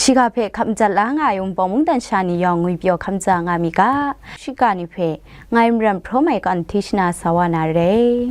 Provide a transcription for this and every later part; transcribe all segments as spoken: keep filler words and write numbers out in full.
Shiga hpe hkap madat la nga ai Wunpawng mungdan sha ni yawng ngwipyaw hkam ja nga mi ga, shiga ni hpe ngai Maram Hpraw Mai Kan Tishna sa wa na re.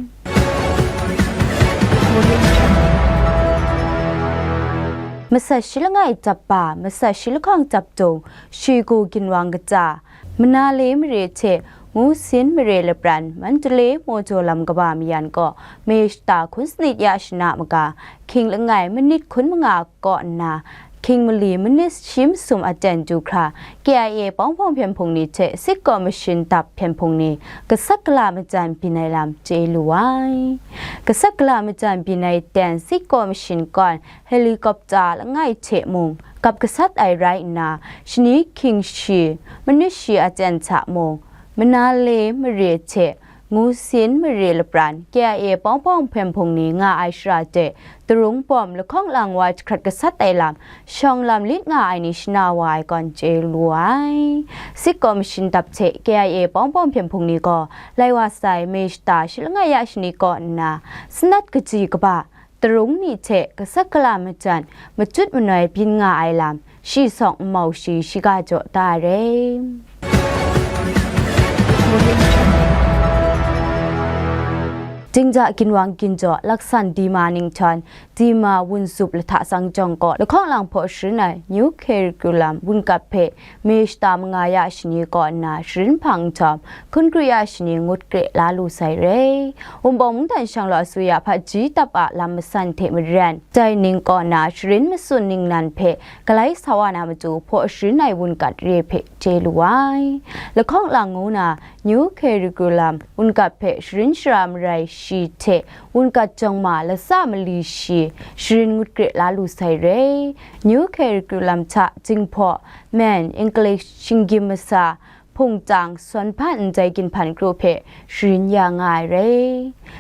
Masat shi langai dap ba, masat shi lahkawng dap dung, shi gu ginwang kaja, Manale mare hte Ngusin mare lapran Mandalay Mawjaw lam kaba mayan gaw, May shata hkun sanit ya shana maga, hkying langai manit hkun manga kaw nna, hkying mali manit shi masum aten du hkra, K I A pawng hpawng hpyen hpung ni hte State Commission dap hpyen hpung ni gasat gala majan byin ai lam chye lu ai. Gasat gala majan byin ai ten State Commission kawn helicopter langai hte mung gap gasat ai rai nna, shani hkying shi, manit shi aten hta mung, Manale mare hte Ngusin mare lapran K I A pawng hpawng hpyen hpung ni nga ai shara de, tarung bawm lahkawng lang wa jahkrat gasat ai lam, shawng lam lit nga ai ni shana wa ai kawn chye lu ai. State Commission dap hte K I A pawng hpawng hpyen hpung ni gaw, lai wa sai May shata shi langai ya shani kaw nna, sanat kaji kaba, tarung ni hte gasat gala majan, matut manoi byin nga ai lam, shi sawng nmau shi shiga jaw da ai re. Dingja ginwang ginjaw laksan dima ninghtawm, dima wunzup lahta sangjawng kaw lahkawng lang hpaw sharin ai New Curriculum wunkat hpe May shata manga ya shani kaw nna sharin hpang nhtawm, hkun kru ya shani ngut kre la lu sai re. Wunpawng mungdan shang law asuya hpaji dap a lam masan hte maren, dai ning kaw na sharin matsun ningnan hpe galai sa wa na matu hpaw sharin ai wunkat re hpe chye lu ai. Lahkawng lang ngu na New Curriculum wunkat hpe sharin shara marai shi hte wunkat jawng ma latsa mali shi sharin ngut kre la lu sai re. New Curriculum hta Jinghpaw, Men, English, shinggyim masa, hpungtang, sawn hpan ndai ginhpan kru hpe sharin ya nga ai re.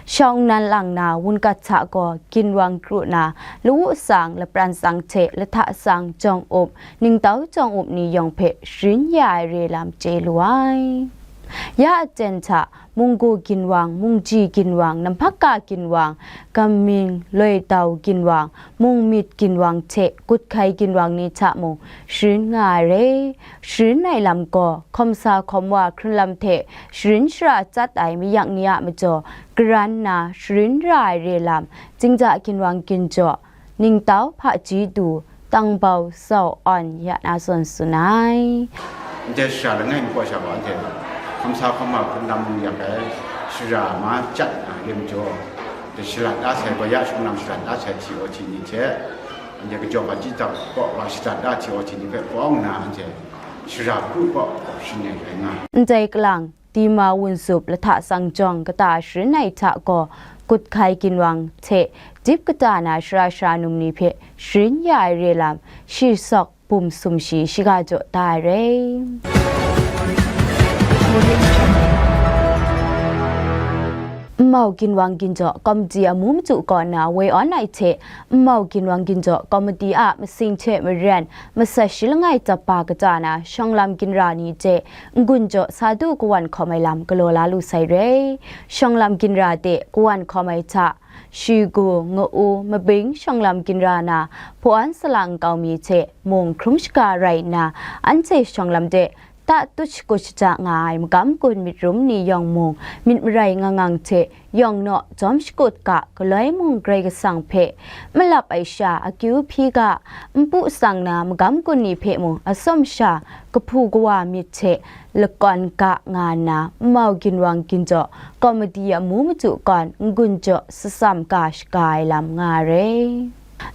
Shawng nnan lang na wunkat hta gaw ginwang kru na, lawu tsang, lapran tsang hte lahta tsang jawng up, ningtau jawng up ni yawng hpe sharin ya ai re lam chye lu ai. Ya aten hta, munggu ginwang, mungji ginwang, namhpaka ginwang, gamming, loidau ginwang, mungmyit ginwang hte guthkai ginwang ni hta mung sharin nga ai re. Sharin ai lam gaw, hkawm sa hkawm wa hkrun lam hte sharin shara chyat ai mayak ni a majaw, karan nna sharin ra ai re lam, Dingja ginwang ginjaw, ningtau hpaji du, tangbau sau awn ya na zawn tsun ai. Ndai shara langai mi kaw sha gaw, anhte hkawm sa hkawm wa hkrun lam yak ai shara ma chyat na re majaw, dai shalat da sai gaw, ya shawng lam shalat da sai T O T ni hte, anhte kajaw hpaji dau kaw wa shalat da T O T ni hpe bawng nna, anhte shara kru kaw hkawm sharin ai rai nga ai. Ndai kalang, dima wunzup lahta sangjawng kata sharin ai hta gaw, guthkai ginwang hte dip kata na shara shara num ni hpe sharin ya ai re lam, shi sawk bum sum shi shiga jaw da ai re. Nmau ginwang ginjaw komiti amu matu kaw na woi awn ai hte, nmau ginwang ginjaw komiti a masing hte maren, masat shi langai dap ba kata na shawng lam ginra ni hte n-gun jaw sa du kawan hkawm ai lam galaw la lu sai re. Shawng lam ginra de kawan hkawm ai hta, Shigu, Nga-u, Mabing shawng lam ginra na, hpawan sala nkau mi hte mung hkrum shaga rai nna, anhte shawng lam de tatut shakut shaja nga ai magam gun myit rum ni yawng mung, myit marai ngang ngang hte yawng naw jawm shakut ga, galoi mung Karai Kasang hpe malap ai sha akyu hpyi ga, npu tsang na magam gun ni hpe mung atsawm sha kahpu kawa myit hte lakawn ga nga nna, nmau ginwang ginjaw komiti amu matu kawn n-gun jaw tsam ga shaga ai lam nga ai re.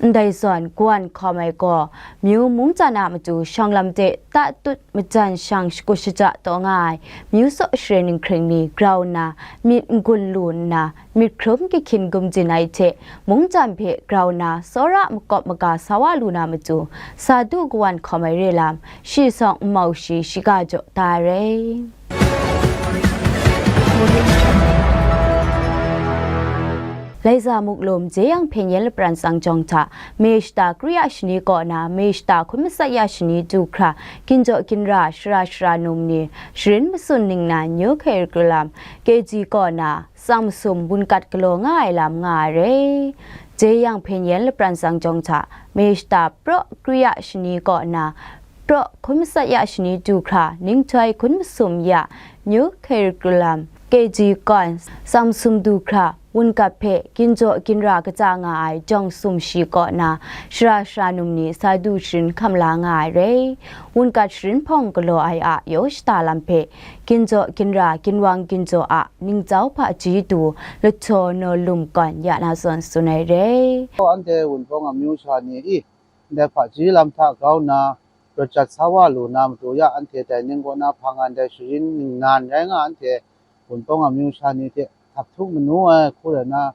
Ndai zawn, kawan hkawm ai gaw, myu mungcan a matu shawng lam de tatut majan shang shakut shaja taw nga ai, myu tsaw share ninghkring ni grau nna, myit n-gun lu nna, myit hkrum kahkyin gumjin ai hte, mungcan hpe grau nna, tsawra makawp maga sa wa lu na matu, sa du kawan hkawm ai re lam, shi sawng nmau shi shiga jaw da ai re. Laiza Muklum, Jeyang Hpyen Yen Lapran Sangjawng hta, May shata kru ya shani kaw na, May shata hkun matsat ya shani du hkra, ginjaw ginra, shara shara num ni, sharin matsun ningnan, New Curriculum, K G kaw na, tsang masum wunkat galaw nga ai lam nga ai re. Jeyang Hpyen Yen lapran tsang jawng hta, Meshta Praw Kri Ya Shani kaw na, Praw Hkun Matsat Ya Shani du hkra, Ninghtoi Hkun Masum Ya, New Curriculum, K G kawn, Tsang Masum du hkra, wungat hpe ginjaw ginra kaja nga ai jawng sumshi kaw na, shara shara num ni sa du sharin hkam la nga ai re. Wungat sharin hpawng galaw ai a yaw shada lam hpe, ginjaw ginra ginwang ginjaw a ningzau hpaji du lahtaw naw lum kawn ya na zawn tsun ai re. Anhte wunpawng amyu sha ni i, ndai hpaji lam hta grau nna, rawt jat sa wa lu na matu ya, anhte dai ning kaw na hpang ai ndai sharin ningnan rai nga, anhte wunpawng amyu sha ni hte htak htuk manu ai hku rai na,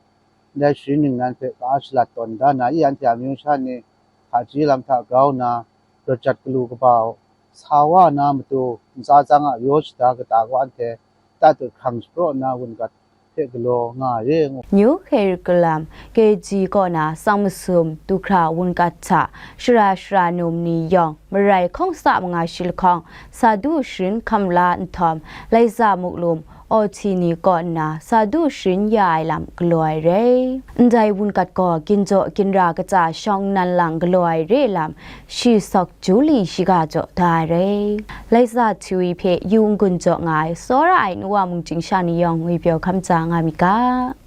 ndai sharin ningnan hpe ka shalat tawn da na i, anhte amyu sha ni hpaji lam hta grau nna, rawt jat galu kaba sa wa na matu, ntsa tsang a yaw shada kata kaw anhte tatut hkrang shapraw nna wungat hpe galaw nga ai re, ngu. New Curriculum, K G kaw na Tsang Masum du hkra wungat hta, shara shara num ni yawng, marai hkawng sa manga shi lahkawng, sa du sharin hkam la nhtawm, Laisa Muklum, O T ni kaw nna sa du sharin ya ai lam galaw ai re. Ndai wungat gaw ginjaw ginra kaja shawng nnan lang galaw ai re lam, shi sawk ju li shiga jaw da ai re. Laisa Htwi hpe yu n-gun jaw nga ai, tsawra ai nu wa mung chying sha ni yawng ngwi pyaw hkam ja nga mi ga.